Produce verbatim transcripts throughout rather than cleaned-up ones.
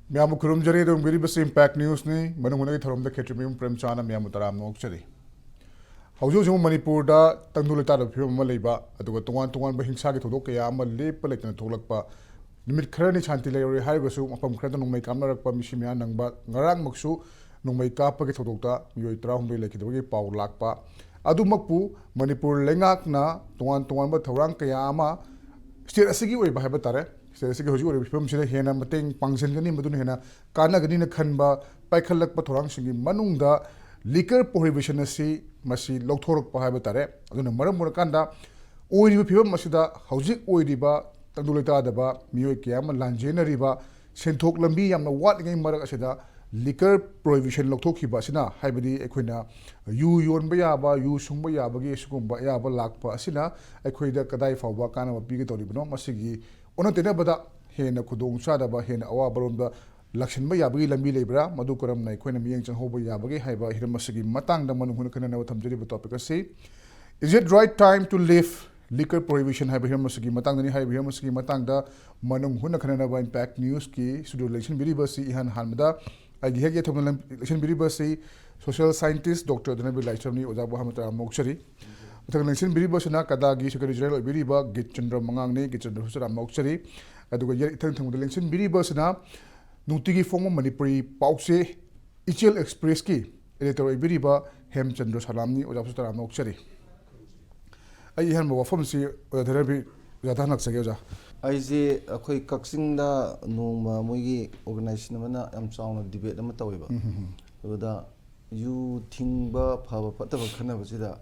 ꯃꯌꯥꯝꯕꯨ ꯈꯨꯔꯨꯝꯖꯔꯤ꯫ ꯑꯗꯨꯝ ꯕꯤꯔꯤꯕꯁꯤ Impact Newsꯅꯤ꯫ ꯃꯅꯨꯡ ꯍꯨꯠꯅꯒꯤ ꯊꯧꯔꯝꯗ ꯈꯦꯇ꯭ꯔꯤꯃꯌꯨꯝ ꯄ꯭ꯔꯦꯝꯆꯥꯟꯗ ꯃꯌꯥꯝꯕꯨ ꯇꯔꯥꯝꯅ ꯑꯣꯛꯆꯔꯤ꯫ ꯍꯧꯖꯤꯛ ꯍꯧꯖꯤꯛ ꯃꯅꯤꯄꯨꯔꯗ ꯇꯪꯗꯨ ꯂꯩꯇꯥꯗꯕ ꯐꯤꯕꯝ ꯑꯃ ꯂꯩꯕ, ꯑꯗꯨꯒ ꯇꯣꯉꯥꯟ ꯇꯣꯉꯥꯟꯕ ꯍꯤꯡꯁꯥꯒꯤ ꯊꯧꯗꯣꯛ ꯀꯌꯥ ꯑꯃ ꯂꯦꯞꯄ ꯂꯩꯇꯅ ꯊꯣꯛꯂꯛꯄ, ꯅꯨꯃꯤꯠ ꯈꯔꯅꯤ ꯁꯥꯟꯇꯤ ꯂꯩꯔꯨꯔꯦ ꯍꯥꯏꯔꯒꯁꯨ ꯃꯐꯝ ꯈꯔꯗ ꯅꯣꯡꯃꯩ ꯀꯥꯞꯅꯔꯛꯄ, ꯃꯤꯁꯤ ꯃꯌꯥꯝ ꯅꯪꯕ, ꯉꯔꯥꯡꯃꯛꯁꯨ ꯅꯣꯡꯃꯩ ꯀꯥꯞꯄꯒꯤ ꯊꯧꯗꯣꯛꯇ ꯃꯤꯑꯣꯏ ꯇꯔꯥꯍꯨꯝꯗꯣꯏ ꯂꯩꯈꯤꯗꯕꯒꯤ ꯄꯥꯎ ꯂꯥꯛꯄ꯫ ꯑꯗꯨꯃꯛꯄꯨ ꯃꯅꯤꯄꯨꯔ ꯂꯩꯉꯥꯛꯅ ꯇꯣꯉꯥꯟ ꯇꯣꯉꯥꯟꯕ ꯊꯧꯔꯥꯡ ꯀꯌꯥ ꯑꯃ state ꯑꯁꯤꯒꯤ ꯑꯣꯏꯕ ꯍꯥꯏꯕ ꯇꯥꯔꯦ, state ꯑꯁꯤꯒꯤ ꯍꯧꯖꯤꯛ ꯑꯣꯏꯔꯤꯕ ꯐꯤꯕꯝꯁꯤꯗ ꯍꯦꯟꯅ ꯃꯇꯦꯡ ꯄꯥꯡꯁꯤꯟꯒꯅꯤ, ꯃꯗꯨꯅ ꯍꯦꯟꯅ ꯀꯥꯟꯅꯒꯅꯤꯅ ꯈꯟꯕ ꯄꯥꯏꯈꯠꯂꯛꯄ ꯊꯧꯔꯥꯡꯁꯤꯡꯒꯤ ꯃꯅꯨꯡꯗ liquor prohibition ꯑꯁꯤ ꯃꯁꯤ ꯂꯧꯊꯣꯔꯛꯄ ꯍꯥꯏꯕ ꯇꯥꯔꯦ꯫ ꯑꯗꯨꯅ ꯃꯔꯝ ꯑꯣꯏꯔꯀꯥꯟꯗ ꯑꯣꯏꯔꯤꯕ ꯐꯤꯕꯝ ꯑꯁꯤꯗ ꯍꯧꯖꯤꯛ ꯑꯣꯏꯔꯤꯕ ꯇꯪꯗꯨ ꯂꯩꯇꯥꯗꯕ ꯃꯤꯑꯣꯏ ꯀꯌꯥ ꯑꯃ ꯂꯥꯟꯖꯦꯟꯅꯔꯤꯕ, ꯁꯦꯟꯊꯣꯛ ꯂꯝꯕꯤ ꯌꯥꯝꯅ ꯋꯥꯠꯂꯤꯉꯩ ꯃꯔꯛ ꯑꯁꯤꯗ liquor prohibition ꯂꯧꯊꯣꯛꯈꯤꯕ ꯑꯁꯤꯅ, ꯍꯥꯏꯕꯗꯤ ꯑꯩꯈꯣꯏꯅ ꯌꯨ ꯌꯣꯟꯕ ꯌꯥꯕ, ꯌꯨ ꯁꯨꯡꯕ ꯌꯥꯕꯒꯤ ꯑꯁꯤꯒꯨꯝꯕ ꯑꯌꯥꯕ ꯂꯥꯛꯄ ꯑꯁꯤꯅ ꯑꯩꯈꯣꯏꯗ ꯀꯗꯥꯏ ꯐꯥꯎꯕ ꯀꯥꯟꯅꯕ ꯄꯤꯒꯗꯧꯔꯤꯕꯅꯣ? ꯃꯁꯤꯒꯤ ꯑꯣꯟꯅ ꯇꯩꯅꯕꯗ ꯍꯦꯟꯅ ꯈꯨꯗꯣꯡ ꯆꯥꯗꯕ, ꯍꯦꯟꯅ ꯑꯋꯥꯕ ꯔꯣꯝꯗ ꯂꯥꯛꯁꯤꯟꯕ ꯌꯥꯕꯒꯤ ꯂꯝꯕꯤ ꯂꯩꯕ꯭ꯔꯥ? ꯃꯗꯨ ꯀꯔꯝꯅ ꯑꯩꯈꯣꯏꯅ ꯃꯤꯠꯌꯦꯡ ꯆꯪꯍꯧꯕ ꯌꯥꯕꯒꯦ ꯍꯥꯏꯕ ꯍꯤꯔꯝ ꯑꯁꯤꯒꯤ ꯃꯇꯥꯡꯗ ꯃꯅꯨꯡ ꯍꯨꯠꯅ ꯈꯟꯅꯅꯕ ꯊꯝꯖꯔꯤꯕ topic ꯑꯁꯤ, "Is it right time to lift liquor prohibition?" ꯍꯥꯏꯕ ꯍꯤꯔꯝ ꯑꯁꯤꯒꯤ ꯃꯇꯥꯡꯗꯅꯤ꯫ ꯍꯥꯏꯔꯤꯕ ꯍꯤꯔꯝ ꯑꯁꯤꯒꯤ ꯃꯇꯥꯡꯗ ꯃꯅꯨꯡ ꯍꯨꯠꯅ ꯈꯟꯅꯅꯕ Impact Newsꯀꯤ studio ꯂꯦꯡꯁꯤꯟꯕꯤꯔꯤꯕ ꯑꯁꯤ ꯏꯍꯥꯟ ꯍꯥꯟꯕꯗ ꯑꯩꯒꯤ ꯍꯦꯛ ꯌꯦꯠꯊꯪꯅ ꯂꯦꯡꯁꯤꯟꯕꯤꯔꯤꯕ ꯑꯁꯤ social scientist Doctor ꯙꯅꯕꯤꯔ ꯂꯥꯏꯁ꯭ꯔꯝꯅꯤ꯫ ꯑꯣꯖꯥꯕꯨ ꯑꯍꯥꯟꯕ ꯇꯔꯥꯝꯅ ꯑꯣꯛꯆꯔꯤ꯫ ꯃꯊꯪ ꯂꯦꯡꯁꯤꯟꯕꯤꯔꯤꯕꯁꯤꯅ ꯀꯗꯥꯒꯤ Secretary General ꯑꯣꯏꯕꯤꯔꯤꯕ ꯒꯤꯠꯆꯟꯗ꯭ꯔ ꯃꯉꯥꯡꯅꯤ꯫ ꯒꯤꯠꯆꯟꯗ꯭ꯔꯁꯨ ꯇꯔꯥꯝꯅ ꯑꯣꯛꯆꯔꯤ꯫ ꯑꯗꯨꯒ ꯌꯦꯠ ꯏꯊꯪ ꯊꯪꯕꯗ ꯂꯦꯡꯁꯤꯟꯕꯤꯔꯤꯕꯁꯤꯅ ꯅꯨꯡꯇꯤꯒꯤ ꯐꯣꯡꯕ ꯃꯅꯤꯄꯨꯔꯤ ꯄꯥꯎꯆꯦ ꯏꯆꯦꯜ Expressꯀꯤ editor ꯑꯣꯏꯕꯤꯔꯤꯕ ꯍꯦꯝꯆꯟꯗ꯭ꯔ ꯁꯂꯥꯝꯅꯤ꯫ ꯑꯣꯖꯥꯕꯨꯁꯨ ꯇꯔꯥꯝꯅ ꯑꯣꯛꯆꯔꯤ꯫ ꯑꯩ ꯑꯍꯥꯟꯕ ꯋꯥꯐꯝꯁꯤ ꯑꯣꯖꯥ ꯙꯅꯕꯤꯔ, ꯑꯣꯖꯥꯗ ꯍꯪꯉꯛꯆꯒꯦ, ꯑꯣꯖꯥ꯫ ꯑꯩꯁꯦ ꯑꯩꯈꯣꯏ ꯀꯛꯆꯤꯡꯗ ꯅꯣꯡꯃ ꯃꯣꯏꯒꯤ organization ꯑꯃꯅ ꯌꯥꯝ ꯆꯥꯎꯅ debate ꯑꯃ ꯇꯧꯋꯦꯕ꯫ ꯎꯝ, ꯍꯝ, ꯍꯝ꯫ ꯑꯗꯨꯗ ꯌꯨ ꯊꯤꯡꯕ ꯐꯕ ꯐꯠꯇꯕ ꯈꯟꯅꯕꯁꯤꯗ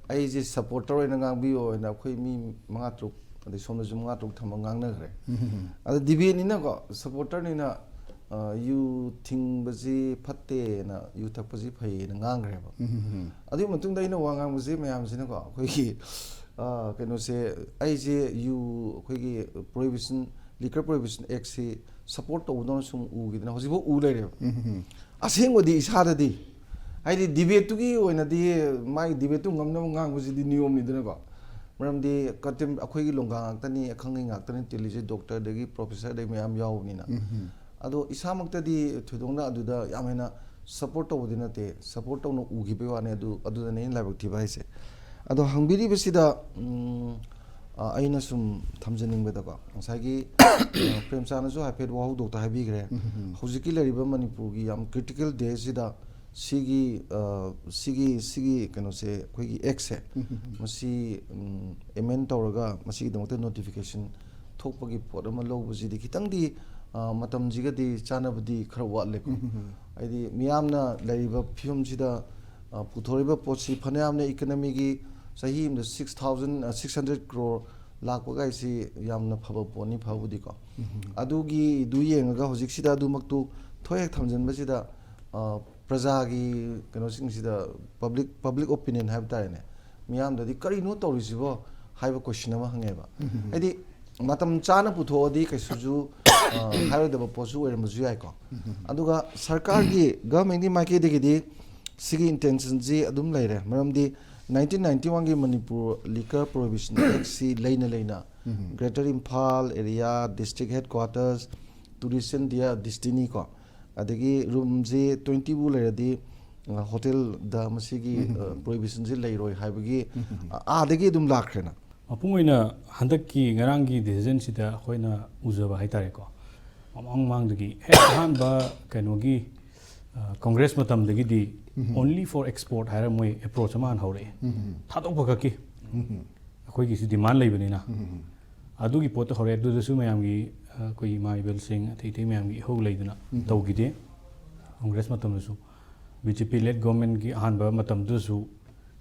ꯑꯩꯁꯦ supporter ꯑꯣꯏꯅ ꯉꯥꯡꯕꯤꯌꯣ ꯍꯥꯏꯅ ꯑꯩꯈꯣꯏ ꯃꯤ ꯃꯉꯥ ꯇꯔꯨꯛ, ꯑꯗꯩ ꯁꯣꯝꯗꯁꯨ ꯃꯉꯥ ꯇꯔꯨꯛ ꯊꯝꯃꯒ ꯉꯥꯡꯅꯈ꯭ꯔꯦ꯫ ꯎꯝ, ꯍꯝ, ꯍꯝ꯫ ꯑꯗ debateꯅꯤꯅꯀꯣ, supporterꯅꯤꯅ, ꯑ, ꯌꯨ ꯊꯤꯡꯕꯁꯤ ꯐꯠꯇꯦꯅ, ꯌꯨ ꯊꯛꯄꯁꯤ ꯐꯩꯌꯦꯅ ꯉꯥꯡꯈ꯭ꯔꯦꯕ꯫ ꯎꯝ, ꯍꯝ, ꯍꯝ꯫ ꯑꯗꯨꯒꯤ ꯃꯇꯨꯡꯗ ꯑꯩꯅ ꯋꯥ ꯉꯥꯡꯕꯁꯦ ꯃꯌꯥꯝꯁꯤꯅꯀꯣ, ꯑꯩꯈꯣꯏꯒꯤ, ꯑ, ꯀꯩꯅꯣꯁꯦ, ꯑꯩꯁꯦ ꯌꯨ, ꯑꯩꯈꯣꯏꯒꯤ prohibition, liquor prohibition actꯁꯤ support ꯇꯧꯕꯗꯧꯅ ꯁꯨꯝ ꯎꯈꯤꯗꯅ ꯍꯧꯖꯤꯛꯐꯥꯎ ꯎ ꯂꯩꯔꯦꯕ꯫ ꯎꯝ, ꯍꯝ, ꯍꯝ꯫ ꯑꯁꯦꯡꯕꯗꯤ ꯏꯁꯥꯗꯗꯤ, ꯍꯥꯏꯗꯤ debateꯇꯨꯒꯤ ꯑꯣꯏꯅꯗꯤ ꯃꯥꯒꯤ debateꯇꯨ ꯉꯝꯅꯕ ꯉꯥꯡꯕꯁꯤꯗꯤ ꯅꯤꯌꯣꯝꯅꯤꯗꯅꯀꯣ꯫ ꯃꯔꯝꯗꯤ ꯀꯟꯇꯦꯝ-, ꯑꯩꯈꯣꯏꯒꯤ ꯂꯣꯡꯒꯥ ꯉꯥꯛꯇꯅꯤ, ꯑꯈꯪ ꯑꯍꯩ ꯉꯥꯛꯇꯅꯤ ꯇꯤꯜꯂꯤꯁꯦ, doctorꯗꯒꯤ professorꯗꯒꯤ ꯃꯌꯥꯝ ꯌꯥꯎꯕꯅꯤꯅ꯫ ꯎꯝ, ꯍꯝ꯫ ꯑꯗꯣ ꯏꯁꯥꯃꯛꯇꯗꯤ ꯊꯣꯏꯗꯣꯛꯅ ꯑꯗꯨꯗ ꯌꯥꯝ ꯍꯦꯟꯅ ꯁꯞꯄꯣꯔꯠ ꯇꯧꯕꯗꯤ ꯅꯠꯇꯦ, ꯁꯞꯄꯣꯔꯠ ꯇꯧꯅ ꯎꯈꯤꯕꯒꯤ ꯋꯥꯅꯤ꯫ ꯑꯗꯨ ꯑꯗꯨꯗꯅꯦ ꯑꯩꯅ ꯂꯥꯏꯕꯛ ꯊꯤꯕ ꯍꯥꯏꯁꯦ꯫ ꯑꯗꯣ ꯍꯪꯕꯤꯔꯤꯕꯁꯤꯗ, ꯎꯝ, ꯑ, ꯑꯩꯅ ꯁꯨꯝ ꯊꯝꯖꯅꯤꯡꯕꯗꯀꯣ, ꯉꯁꯥꯏꯒꯤ, ꯑ, ꯄ꯭ꯔꯦꯝꯆꯥꯅꯁꯨ ꯍꯥꯏꯐꯦꯠ ꯋꯥꯍꯧꯗꯣꯛꯇ ꯍꯥꯏꯕꯤꯈ꯭ꯔꯦ꯫ ꯍꯧꯖꯤꯛꯀꯤ ꯂꯩꯔꯤꯕ ꯃꯅꯤꯄꯨꯔꯒꯤ ꯌꯥꯝ ꯀ꯭ꯔꯤꯇꯤꯀꯦꯜ ꯗꯦꯁꯤꯗ ꯁꯤꯒꯤ, ꯑ, ꯁꯤꯒꯤ, ꯁꯤꯒꯤ ꯀꯩꯅꯣꯁꯦ, ꯑꯩꯈꯣꯏꯒꯤ ꯑꯦꯛꯁꯦ, ꯃꯁꯤ, ꯎꯝ, ꯑꯦꯃꯦꯟ ꯇꯧꯔꯒ ꯃꯁꯤꯒꯤꯗꯃꯛꯇ ꯅꯣꯇꯤꯐꯤꯀꯦꯁꯟ ꯊꯣꯛꯄꯒꯤ ꯄꯣꯠ ꯑꯃ ꯂꯧꯕꯁꯤꯗꯤ ꯈꯤꯇꯪꯗꯤ, ꯑ, ꯃꯇꯝꯁꯤꯒꯗꯤ ꯆꯥꯟꯅꯕꯗꯤ ꯈꯔ ꯋꯥꯠꯂꯦꯀꯣ꯫ ꯍꯥꯏꯗꯤ ꯃꯤꯌꯥꯝꯅ ꯂꯩꯔꯤꯕ ꯐꯤꯕꯝꯁꯤꯗ, ꯑ, ꯄꯨꯊꯣꯔꯛꯏꯕ ꯄꯣꯠꯁꯤ ꯐꯅꯌꯥꯝꯅ ꯏꯀꯅꯃꯤꯒꯤ ꯆꯍꯤ ꯑꯃꯗ six thousand, ꯑ, six hundred crore ꯂꯥꯛꯄꯒꯥꯏꯁꯤ ꯌꯥꯝꯅ ꯐꯕ ꯄꯣꯠꯅꯤ, ꯐꯕꯨꯗꯤꯀꯣ꯫ ꯑꯗꯨꯒꯤꯗꯨ ꯌꯦꯡꯉꯒ ꯍꯧꯖꯤꯛꯁꯤꯗ ꯑꯗꯨꯃꯛꯇꯨ ꯊꯣꯛꯍꯦꯛ ꯊꯝꯖꯤꯟꯕꯁꯤꯗ, ꯑ, ꯄ꯭ꯔꯖꯥꯒꯤ ꯀꯩꯅꯣꯁꯤꯡꯁꯤꯗ, ꯄꯕ꯭ꯂꯤꯛ, ꯄꯕ꯭ꯂꯤꯛ ꯑꯣꯄꯤꯅꯤꯌꯟ ꯍꯥꯏꯕ ꯇꯥꯔꯦꯅꯦ, ꯃꯤꯌꯥꯝꯗꯗꯤ "ꯀꯔꯤꯅꯣ ꯇꯧꯔꯤꯁꯤꯕꯣ?" ꯍꯥꯏꯕ ꯀꯣꯏꯁꯟ ꯑꯃ ꯍꯪꯉꯦꯕ꯫ ꯍꯥꯏꯗꯤ ꯃꯇꯝ ꯆꯥꯅ ꯄꯨꯊꯣꯛꯑꯗꯤ ꯀꯩꯁꯨꯁꯨ, ꯑ, ꯍꯥꯏꯔꯣꯏꯗꯕ ꯄꯣꯠꯁꯨ ꯑꯣꯏꯔꯝꯕꯁꯨ ꯌꯥꯏꯀꯣ꯫ ꯑꯗꯨꯒ ꯁꯔꯀꯥꯔꯒꯤ, ꯒꯚꯔꯟꯃꯦꯟꯒꯤ ꯃꯥꯏꯀꯩꯗꯒꯤꯗꯤ ꯁꯤꯒꯤ ꯏꯟꯇꯦꯟꯁꯟꯁꯤ ꯑꯗꯨꯝ ꯂꯩꯔꯦ꯫ ꯃꯔꯝꯗꯤ nineteen ninety one ꯒꯤ ꯃꯅꯤꯄꯨꯔ Liquor Prohibition Act ꯁꯤ ꯂꯩꯅ ꯂꯩꯅ Greater Imphal area, district headquarters, tourist and their destiny ꯀꯣ, ꯑꯗꯒꯤ ꯔꯨꯝꯁꯤ twenty ꯕꯨ ꯂꯩꯔꯗꯤ, ꯑ, ꯍꯣꯇꯦꯜꯗ ꯃꯁꯤꯒꯤ, ꯑ, ꯄ꯭ꯔꯣꯍꯤꯕꯤꯁꯟꯁꯤ ꯂꯩꯔꯣꯏ ꯍꯥꯏꯕꯒꯤ, ꯑ, ꯑꯥꯗꯒꯤ ꯑꯗꯨꯝ ꯂꯥꯛꯈ꯭ꯔꯦꯅ꯫ ꯃꯄꯨꯡ ꯑꯣꯏꯅ ꯍꯟꯗꯛꯀꯤ ꯉꯔꯥꯡꯒꯤ ꯗꯤꯁꯤꯖꯟꯁꯤꯗ ꯑꯩꯈꯣꯏꯅ ꯎꯖꯕ ꯍꯥꯏꯇꯥꯔꯦꯀꯣ, ꯃꯃꯥꯡ ꯃꯃꯥꯡꯗꯒꯤ ꯍꯦꯛ ꯑꯍꯥꯟꯕ ꯀꯩꯅꯣꯒꯤ, ꯑ, ꯀꯣꯡꯒ꯭ꯔꯦꯁ ꯃꯇꯝꯗꯒꯤꯗꯤ only for export ꯍꯥꯏꯔ ꯃꯣꯏ ꯑꯦꯄ꯭ꯔꯣꯆ ꯑꯃ ꯍꯥꯟꯅ ꯍꯧꯔꯛꯑꯦ꯫ ꯊꯥꯗꯣꯛꯄ ꯈꯛꯀꯤ꯫ ꯑꯩꯈꯣꯏꯒꯤꯁꯨ ꯗꯤꯃꯥꯟ ꯂꯩꯕꯅꯤꯅ꯫ ꯑꯗꯨꯒꯤ ꯄꯣꯠꯇꯣ ꯍꯧꯔꯛꯑꯦ꯫ ꯑꯗꯨꯗꯁꯨ ꯃꯌꯥꯝꯒꯤ, ꯑ, ꯑꯩꯈꯣꯏꯒꯤ ꯏꯃꯥ ꯏꯕꯦꯜꯁꯤꯡ, ꯑꯇꯩ ꯑꯇꯩ ꯃꯌꯥꯝꯒꯤ ꯏꯍꯧ ꯂꯩꯗꯅ ꯇꯧꯈꯤꯗꯦ꯫ ꯀꯣꯡꯒ꯭ꯔꯦꯁ ꯃꯇꯝꯗꯁꯨ ꯕꯤ ꯖꯦ ꯄꯤ ꯂꯦꯠ ꯒꯣꯔꯃꯦꯟꯒꯤ ꯑꯍꯥꯟꯕ ꯃꯇꯝꯗꯨꯗꯁꯨ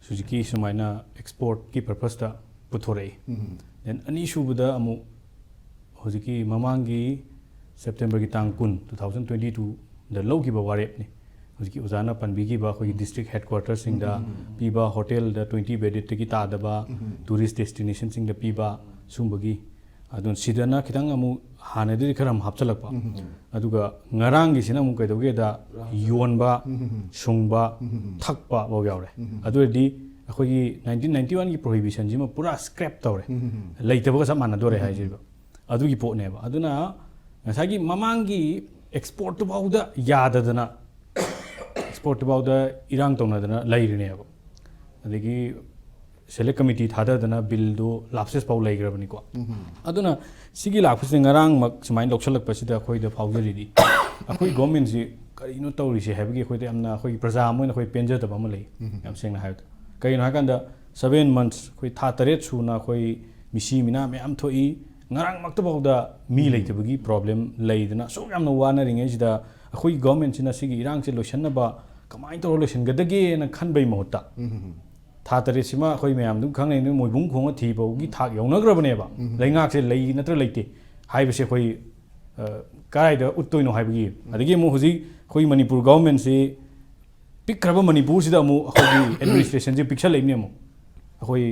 ꯍꯧꯖꯤꯛꯀꯤ ꯁꯨꯃꯥꯏꯅ ꯑꯦꯛꯁꯄꯣꯔꯠꯀꯤ ꯄꯔꯄꯁꯇ ꯄꯨꯊꯣꯔꯛꯏ꯫ ꯗꯦꯟ ꯑꯅꯤꯁꯨꯕꯗ ꯑꯃꯨꯛ ꯍꯧꯖꯤꯛꯀꯤ ꯃꯃꯥꯡꯒꯤ ꯁꯦꯞꯇꯦꯝꯕꯔꯒꯤ ꯇꯥꯡ ꯀꯨꯟ, two thousand twenty two ꯗ ꯂꯧꯈꯤꯕ ꯋꯥꯔꯦꯞꯅꯤ꯫ ꯍꯧꯖꯤꯛꯀꯤ ꯑꯣꯖꯥꯅ ꯄꯟꯕꯤꯈꯤꯕ ꯑꯩꯈꯣꯏꯒꯤ ꯗꯤꯁꯇ꯭ꯔꯤꯛ ꯍꯦꯗꯀ꯭ꯋꯥꯇꯔꯁꯤꯡꯗ ꯄꯤꯕ, ꯍꯣꯇꯦꯜꯗ twenty ꯕꯦꯗꯦꯠꯇꯒꯤ ꯇꯥꯗꯕ, ꯇꯨꯔꯤꯁ ꯗꯦꯁꯇꯤꯅꯦꯁꯟꯁꯤꯡꯗ ꯄꯤꯕ, ꯁꯨꯝꯕꯒꯤ꯫ ꯑꯗꯨꯅ ꯁꯤꯗꯅ ꯈꯤꯇꯪ ꯑꯃꯨꯛ ꯍꯥꯟꯅꯗꯒꯤ ꯈꯔ ꯑꯃꯨꯛ ꯍꯥꯞꯆꯤꯜꯂꯛꯄ꯫ ꯑꯗꯨꯒ ꯉꯔꯥꯡꯒꯤꯁꯤꯅ ꯑꯃꯨꯛ ꯀꯩꯗꯧꯒꯦꯗ, ꯌꯣꯟꯕ, ꯁꯨꯡꯕ, ꯊꯛꯄ ꯐꯥꯎ ꯌꯥꯎꯔꯦ꯫ ꯑꯗꯨ ꯑꯣꯏꯔꯗꯤ ꯑꯩꯈꯣꯏꯒꯤ nineteen ninety one ꯒꯤ ꯄ꯭ꯔꯣꯍꯤꯕꯤꯁꯟꯁꯤꯃ ꯄꯨꯔꯥ ꯁ꯭ꯀ꯭ꯔꯦꯞ ꯇꯧꯔꯦ꯫ ꯂꯩꯇꯕꯒ ꯆꯞ ꯃꯥꯟꯅꯗꯣꯔꯦ ꯍꯥꯏꯁꯤꯕ꯫ ꯑꯗꯨꯒꯤ ꯄꯣꯠꯅꯦꯕ꯫ ꯑꯗꯨꯅ ꯉꯁꯥꯏꯒꯤ ꯃꯃꯥꯡꯒꯤ ꯑꯦꯛꯁꯄꯣꯔꯠꯇꯨꯐꯥꯎꯗ ꯌꯥꯗꯗꯅ, ꯑꯦꯛꯁꯄꯣꯔꯠꯇꯨꯐꯥꯎꯗ ꯏꯔꯥꯡ ꯇꯧꯅꯗꯅ ꯂꯩꯔꯤꯅꯦꯕ꯫ ꯑꯗꯒꯤ ꯁꯦꯂꯦꯛ ꯀꯃꯤꯇꯤ ꯊꯥꯗꯗꯅ ꯕꯤꯜꯗꯨ ꯂꯥꯞꯁꯦꯁ ꯐꯥꯎ ꯂꯩꯈ꯭ꯔꯕꯅꯤꯀꯣ꯫ ꯑꯗꯨꯅ ꯁꯤꯒꯤ ꯂꯥꯛꯄꯁꯤꯗ ꯉꯔꯥꯡꯃꯛ ꯁꯨꯃꯥꯏꯅ ꯂꯧꯁꯜꯂꯛꯄꯁꯤꯗ ꯑꯩꯈꯣꯏꯗ ꯐꯥꯎꯖꯔꯤꯗꯤ ꯑꯩꯈꯣꯏ ꯒꯣꯔꯃꯦꯟꯁꯤ ꯀꯔꯤꯅꯣ ꯇꯧꯔꯤꯁꯦ ꯍꯥꯏꯕꯒꯤ ꯑꯩꯈꯣꯏꯗ ꯌꯥꯝꯅ ꯑꯩꯈꯣꯏꯒꯤ ꯄ꯭ꯔꯖꯥ ꯑꯃ ꯑꯣꯏꯅ ꯑꯩꯈꯣꯏ ꯄꯦꯟꯖꯗꯕ ꯑꯃ ꯂꯩ꯫ ꯌꯥꯝ ꯁꯦꯡꯅ ꯍꯥꯏꯕꯗ ꯀꯩꯒꯤꯅꯣ ꯍꯥꯏꯀꯥꯟꯗ seven months, ꯑꯩꯈꯣꯏ ꯊꯥ ꯇꯔꯦꯠ ꯁꯨꯅ ꯑꯩꯈꯣꯏ ꯃꯤꯁꯤ ꯃꯤꯅꯥ ꯃꯌꯥꯝ ꯊꯣꯛꯏ꯫ ꯉꯔꯥꯡꯃꯛꯇꯐꯥꯎꯗ ꯃꯤ ꯂꯩꯇꯕꯒꯤ ꯄ꯭ꯔꯣꯕ꯭ꯂꯦꯝ ꯂꯩꯗꯅ ꯑꯁꯨꯛ ꯌꯥꯝꯅ ꯋꯥꯅꯔꯤꯉꯩꯁꯤꯗ ꯑꯩꯈꯣꯏꯒꯤ ꯒꯣꯔꯃꯦꯟꯁꯤꯅ ꯁꯤꯒꯤ ꯏꯔꯥꯡꯁꯦ ꯂꯣꯏꯁꯤꯟꯅꯕ ꯀꯃꯥꯏꯅ ꯇꯧꯔ ꯂꯣꯏꯁꯤꯟꯒꯗꯒꯦꯅ ꯈꯟꯕꯩ ꯃꯍꯨꯠꯇ, ꯊꯥ ꯇꯔꯦꯠꯁꯤꯃ ꯑꯩꯈꯣꯏ ꯃꯌꯥꯝ ꯑꯗꯨꯝ ꯈꯪꯅꯩ, ꯃꯣꯏꯕꯨꯡ ꯈꯣꯡꯉ ꯊꯤ ꯐꯥꯎꯒꯤ ꯊꯥꯛ ꯌꯧꯅꯈ꯭ꯔꯕꯅꯦꯕ꯫ ꯂꯩꯉꯥꯛꯁꯦ ꯂꯩ ꯅꯠꯇ꯭ꯔ ꯂꯩꯇꯦ ꯍꯥꯏꯕꯁꯦ ꯑꯩꯈꯣꯏ, ꯑ, ꯀꯗꯥꯏꯗ ꯎꯠꯇꯣꯏꯅꯣ ꯍꯥꯏꯕꯒꯤ꯫ ꯑꯗꯒꯤ ꯑꯃꯨꯛ ꯍꯧꯖꯤꯛ ꯑꯩꯈꯣꯏ ꯃꯅꯤꯄꯨꯔ ꯒꯣꯔꯃꯦꯟꯁꯤ ꯄꯤꯛꯈ꯭ꯔꯕ ꯃꯅꯤꯄꯨꯔꯁꯤꯗ ꯑꯃꯨꯛ ꯑꯩꯈꯣꯏꯒꯤ ꯑꯦꯗꯃꯤꯅꯤꯁꯇ꯭ꯔꯦꯁꯟꯁꯤ ꯄꯤꯛꯁꯜꯂꯛꯏꯕꯅꯦ ꯑꯃꯨꯛ꯫ ꯑꯩꯈꯣꯏ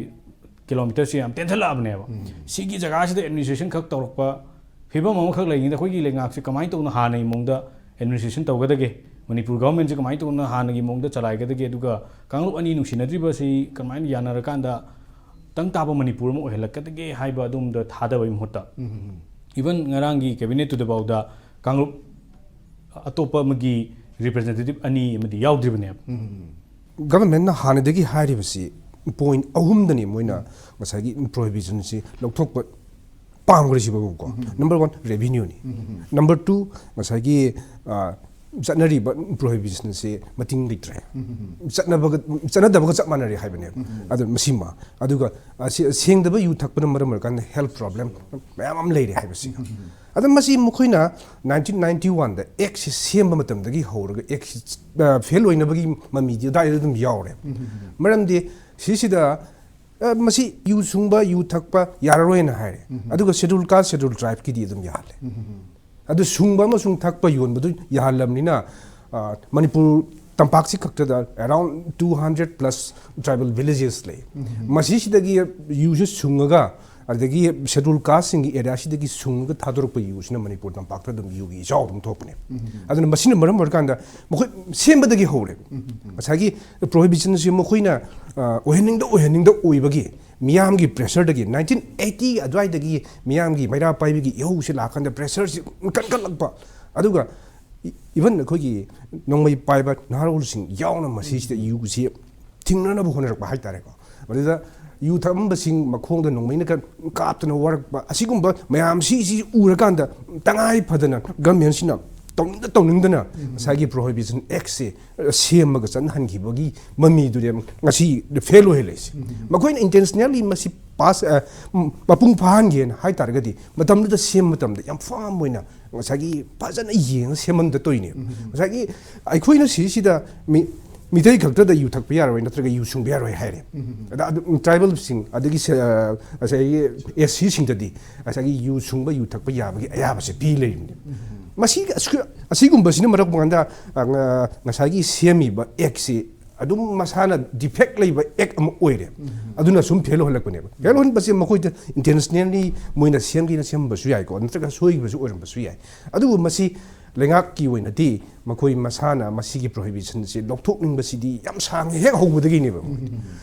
ꯀꯤꯂꯣꯃꯤꯇꯔꯁꯤ ꯌꯥꯝ ꯇꯦꯟꯊꯜꯂꯛꯑꯕꯅꯦꯕ꯫ ꯁꯤꯒꯤ ꯖꯒꯥꯁꯤꯗ ꯑꯦꯗꯃꯤꯅꯤꯁꯇ꯭ꯔꯦꯁꯟ ꯈꯛ ꯇꯧꯔꯛꯄ ꯐꯤꯕꯝ ꯑꯃꯈꯛ ꯂꯩꯔꯤꯉꯩꯗ ꯑꯩꯈꯣꯏꯒꯤ ꯂꯩꯉꯥꯛꯁꯦ ꯀꯃꯥꯏꯅ ꯇꯧꯅ ꯍꯥꯟꯅꯒꯤ ꯃꯑꯣꯡꯗ ꯑꯦꯗꯃꯤꯅꯤꯁꯇ꯭ꯔꯦꯁꯟ ꯇꯧꯒꯗꯒꯦ, ꯃꯅꯤꯄꯨꯔ ꯒꯣꯔꯃꯦꯟꯁꯦ ꯀꯃꯥꯏꯅ ꯇꯧꯅ ꯍꯥꯟꯅꯒꯤ ꯃꯑꯣꯡꯗ ꯆꯂꯥꯏꯒꯗꯒꯦ, ꯑꯗꯨꯒ ꯀꯥꯡꯂꯨꯞ ꯑꯅꯤ ꯅꯨꯡꯁꯤꯅꯗ꯭ꯔꯤꯕꯁꯤ ꯀꯃꯥꯏꯅ ꯌꯥꯅꯔꯀꯥꯟꯗ ꯇꯪ ꯇꯥꯕ ꯃꯅꯤꯄꯨꯔ ꯑꯃ ꯑꯣꯏꯍꯜꯂꯛꯀꯗꯒꯦ ꯍꯥꯏꯕ ꯑꯗꯣꯝꯗ ꯊꯥꯗꯕꯒꯤ ꯃꯍꯨꯠꯇ, ꯏꯚꯟ ꯉꯔꯥꯡꯒꯤ ꯀꯦꯕꯤꯅꯦꯠꯇꯨꯗꯐꯥꯎꯗ ꯀꯥꯡꯂꯨꯞ ꯑꯇꯣꯞꯄ ꯑꯃꯒꯤ ꯔꯤꯄ꯭ꯔꯖꯦꯟꯇꯦꯇꯤꯚ ꯑꯅꯤ ꯑꯃꯗꯤ ꯌꯥꯎꯗ꯭ꯔꯤꯕꯅꯦꯕ꯫ ꯒꯚꯔꯟꯃꯦꯟꯅ ꯍꯥꯟꯅꯗꯒꯤ ꯍꯥꯏꯔꯤꯕꯁꯤ ꯄꯣꯏꯟ ꯑꯍꯨꯝꯗꯅꯤ ꯃꯣꯏꯅ ꯉꯁꯥꯏꯒꯤ ꯄ꯭ꯔꯣꯍꯤꯕꯤꯁꯟꯁꯤ ꯂꯧꯊꯣꯛꯄ ꯄꯥꯝꯈ꯭ꯔꯤꯁꯤꯕꯨꯀꯣ꯫ ꯅꯝꯕꯔ ꯋꯥꯟ, ꯔꯦꯚꯤꯅ꯭ꯌꯨꯅꯤ꯫ ꯅꯝꯕꯔ ꯇꯨ, ꯉꯁꯥꯏꯒꯤ, ꯑ, ꯆꯠꯅꯔꯤꯕ ꯄ꯭ꯔꯣꯍꯤꯕꯤꯁꯟꯁꯤ ꯃꯇꯤꯡ ꯂꯩꯇ꯭ꯔꯦ꯫ ꯆꯠꯅꯕꯒ, ꯆꯠꯅꯗꯕꯒ ꯆꯞ ꯃꯥꯟꯅꯔꯦ ꯍꯥꯏꯕꯅꯦꯕ꯫ ꯑꯗꯨ ꯃꯁꯤꯃ, ꯑꯗꯨꯒ, ꯑ, ꯁꯤ-, ꯁꯦꯡꯗꯕ ꯌꯨ ꯊꯛꯄꯅ ꯃꯔꯝ ꯑꯣꯏꯔꯀꯥꯟꯗ ꯍꯦꯜꯊ ꯄ꯭ꯔꯣꯕ꯭ꯂꯦꯝ ꯃꯌꯥꯝ ꯑꯃ ꯂꯩꯔꯦ ꯍꯥꯏꯕꯁꯤ꯫ ꯑꯗꯣ ꯃꯁꯤ ꯃꯈꯣꯏꯅ ꯅꯥꯏꯟꯇꯤꯟ ꯅꯥꯏꯟꯇꯤ ꯋꯥꯟꯗ ꯑꯦꯛꯁꯤ ꯁꯦꯝꯕ ꯃꯇꯝꯗꯒꯤ ꯍꯧꯔꯒ ꯑꯦꯛꯁꯤ, ꯑ, ꯐꯦꯜ ꯑꯣꯏꯅꯕꯒꯤ ꯃꯃꯤꯗꯤ ꯑꯗꯨꯋꯥꯏꯗ ꯑꯗꯨꯝ ꯌꯥꯎꯔꯦ꯫ ꯃꯔꯝꯗꯤ ꯁꯤꯁꯤꯗ, ꯑ, ꯃꯁꯤ ꯌꯨ ꯁꯨꯡꯕ, ꯌꯨ ꯊꯛꯄ ꯌꯥꯔꯔꯣꯏꯅ ꯍꯥꯏꯔꯦ꯫ ꯑꯗꯨꯒ ꯁꯦꯗꯨꯜ ꯀꯥꯁ, ꯁꯦꯗꯨꯜ ꯇ꯭ꯔꯥꯏꯕꯀꯤꯗꯤ ꯑꯗꯨꯝ ꯌꯥꯍꯜꯂꯦ꯫ ꯑꯗꯨ ꯁꯨꯡꯕ ꯑꯃꯁꯨꯡ ꯊꯛꯄ ꯌꯣꯟꯕꯗꯨ ꯌꯥꯍꯜꯂꯕꯅꯤꯅ, ꯑ, ꯃꯅꯤꯄꯨꯔ ꯇꯝꯄꯥꯛꯁꯤ ꯈꯛꯇꯗ around two hundred plus tribal villages ꯂꯩ꯫ ꯃꯁꯤꯁꯤꯗꯒꯤ ꯌꯨꯁꯤ ꯁꯨꯡꯉꯒ, ꯑꯗꯒꯤ ꯁꯦꯗꯨꯜ ꯀꯥꯁꯁꯤꯡꯒꯤ ꯑꯦꯔꯤꯌꯥꯁꯤꯗꯒꯤ ꯁꯨꯡꯉꯒ ꯊꯥꯗꯣꯔꯛꯄ ꯌꯨꯁꯤꯅ ꯃꯅꯤꯄꯨꯔ ꯇꯝꯄꯥꯛꯇ ꯑꯗꯨꯝ ꯌꯨꯒꯤ ꯏꯆꯥꯎ ꯑꯗꯨꯝ ꯊꯣꯛꯄꯅꯦ꯫ ꯑꯗꯨꯅ ꯃꯁꯤꯅ ꯃꯔꯝ ꯑꯣꯏꯔꯀꯥꯟꯗ ꯃꯈꯣꯏ ꯁꯦꯝꯕꯗꯒꯤ ꯍꯧꯔꯦ꯫ ꯉꯁꯥꯏꯒꯤ ꯄ꯭ꯔꯣꯍꯤꯕꯤꯁꯟꯁꯤ ꯃꯈꯣꯏꯅ, ꯑ, ꯑꯣꯏꯍꯟꯅꯤꯡꯗ ꯑꯣꯏꯍꯟꯅꯤꯡꯗ ꯑꯣꯏꯕꯒꯤ ꯃꯤꯌꯥꯝꯒꯤ ꯄ꯭ꯔꯦꯁꯔꯗꯒꯤ, ꯅꯥꯏꯟꯇꯤꯟ ꯑꯩꯠꯇꯤ ꯑꯗꯨꯋꯥꯏꯗꯒꯤ ꯃꯤꯌꯥꯝꯒꯤ ꯃꯩꯔꯥ ꯄꯥꯏꯕꯒꯤ ꯏꯍꯧꯁꯤ ꯂꯥꯛꯀꯥꯟꯗ ꯄ꯭ꯔꯦꯁꯔꯁꯤ ꯀꯟꯈꯠꯂꯛꯄ, ꯑꯗꯨꯒ ꯏ- even ꯑꯩꯈꯣꯏꯒꯤ ꯅꯣꯡꯃꯩ ꯄꯥꯏꯕ ꯅꯍꯥꯔꯣꯜꯁꯤꯡ ꯌꯥꯎꯅ ꯃꯁꯤꯁꯤꯗ ꯌꯨꯁꯤ ꯊꯤꯡꯅꯅꯕ ꯍꯣꯠꯅꯔꯛꯄ ꯍꯥꯏꯇꯥꯔꯦꯀꯣ꯫ ꯃꯗꯨꯗ ꯌꯨ ꯊꯛꯑꯝꯕꯁꯤꯡ ꯃꯈꯣꯡꯗ ꯅꯣꯡꯃꯩꯅ ꯀ- ꯀꯥꯞꯇꯅ ꯋꯥꯔꯛꯄ ꯑꯁꯤꯒꯨꯝꯕ ꯃꯌꯥꯝꯁꯤ ꯁꯤ ꯎꯔꯀꯥꯟꯗ ꯇꯉꯥꯏ ꯐꯗꯅ ꯒꯃꯦꯟꯁꯤꯅ ꯇꯧꯅꯤꯡꯗ ꯇꯧꯅꯤꯡꯗꯅ ꯉꯁꯥꯏꯒꯤ ꯄ꯭ꯔꯣꯍꯤꯕꯤꯁꯟ ꯑꯦꯛꯁꯦ ꯁꯦꯝꯃꯒ ꯆꯠꯅꯍꯟꯈꯤꯕꯒꯤ ꯃꯃꯤꯗꯨꯅꯦ ꯉꯁꯤ ꯐꯦꯜ ꯑꯣꯏꯍꯜꯂꯛꯏꯁꯦ꯫ ꯃꯈꯣꯏꯅ ꯏꯟꯇꯦꯟꯁꯅꯦꯜꯂꯤ ꯃꯁꯤ ꯄꯥꯁ ꯃꯄꯨꯡ ꯐꯥꯍꯟꯒꯦꯅ ꯍꯥꯏ ꯇꯥꯔꯒꯗꯤ ꯃꯇꯝꯗꯨꯗ ꯁꯦꯝꯕ ꯃꯇꯝꯗ ꯌꯥꯝ ꯐꯥꯝ ꯑꯣꯏꯅ ꯉꯁꯥꯏꯒꯤ ꯐꯖꯅ ꯌꯦꯡꯉ ꯁꯦꯝꯍꯟꯗ ꯇꯧꯔꯤꯅꯦꯕ꯫ ꯉꯁꯥꯏꯒꯤ ꯑꯩꯈꯣꯏꯅ ꯁꯤꯁꯤꯗ ꯃꯤ ꯃꯤꯇꯩ ꯈꯛꯇꯗ ꯌꯨ ꯊꯛꯄ ꯌꯥꯔꯣꯏ ꯅꯠꯇ꯭ꯔꯒ ꯌꯨ ꯁꯨꯡꯕ ꯌꯥꯔꯣꯏ ꯍꯥꯏꯔꯦ꯫ ꯑꯗ ꯑꯗꯨ ꯇ꯭ꯔꯥꯏꯕꯦꯜꯁꯤꯡ ꯑꯗꯒꯤ ꯁꯦ- ꯑ, ꯉꯁꯥꯏꯒꯤ ꯑꯦꯁ ꯁꯤꯁꯤꯡꯗꯗꯤ ꯉꯁꯥꯏꯒꯤ ꯌꯨ ꯁꯨꯡꯕ ꯌꯨ ꯊꯛꯄ ꯌꯥꯕꯒꯤ ꯑꯌꯥꯕꯁꯦ ꯄꯤ ꯂꯩꯔꯤꯕꯅꯦ꯫ ꯃꯁꯤ ꯑꯁꯤ- ꯑꯁꯤꯒꯨꯝꯕꯁꯤꯅ ꯃꯔꯝ ꯑꯣꯏꯔꯀꯥꯟꯗ ꯑ, ꯉ- ꯉꯁꯥꯏꯒꯤ ꯁꯦꯝꯃꯤꯕ ꯑꯦꯛꯁꯤ ꯑꯗꯨꯝ ꯃꯁꯥꯅ ꯗꯤꯐꯦꯛ ꯂꯩꯕ ꯑꯦꯛ ꯑꯃ ꯑꯣꯏꯔꯦ꯫ ꯑꯗꯨꯅ ꯁꯨꯝ ꯐꯦꯜ ꯑꯣꯏꯍꯜꯂꯛꯄꯅꯦꯕ꯫ ꯐꯦꯜ ꯑꯣꯏꯍꯟꯕꯁꯦ ꯃꯈꯣꯏꯗ ꯏꯟꯇꯦꯟꯁꯅꯦꯜꯂꯤ ꯃꯣꯏꯅ ꯁꯦꯝꯒꯦꯅ ꯁꯦꯝꯕꯁꯨ ꯌꯥꯏꯀꯣ, ꯅꯠꯇ꯭ꯔꯒ ꯁꯣꯏꯈꯤꯕꯁꯨ ꯑꯣꯏꯔꯝꯕꯁꯨ ꯌꯥꯏ꯫ ꯑꯗꯨꯕꯨ ꯃꯁꯤ ꯂꯩꯉꯥꯛꯀꯤ ꯑꯣꯏꯅꯗꯤ ꯃꯈꯣꯏ ꯃꯁꯥꯅ ꯃꯁꯤꯒꯤ ꯄ꯭ꯔꯣꯍꯤꯕꯤꯁꯟꯁꯦ ꯂꯧꯊꯣꯛꯅꯤꯡꯕꯁꯤꯗꯤ ꯌꯥꯝ ꯁꯥꯡꯅ ꯍꯦꯛ ꯍꯧꯕꯗꯒꯤꯅꯦꯕ꯫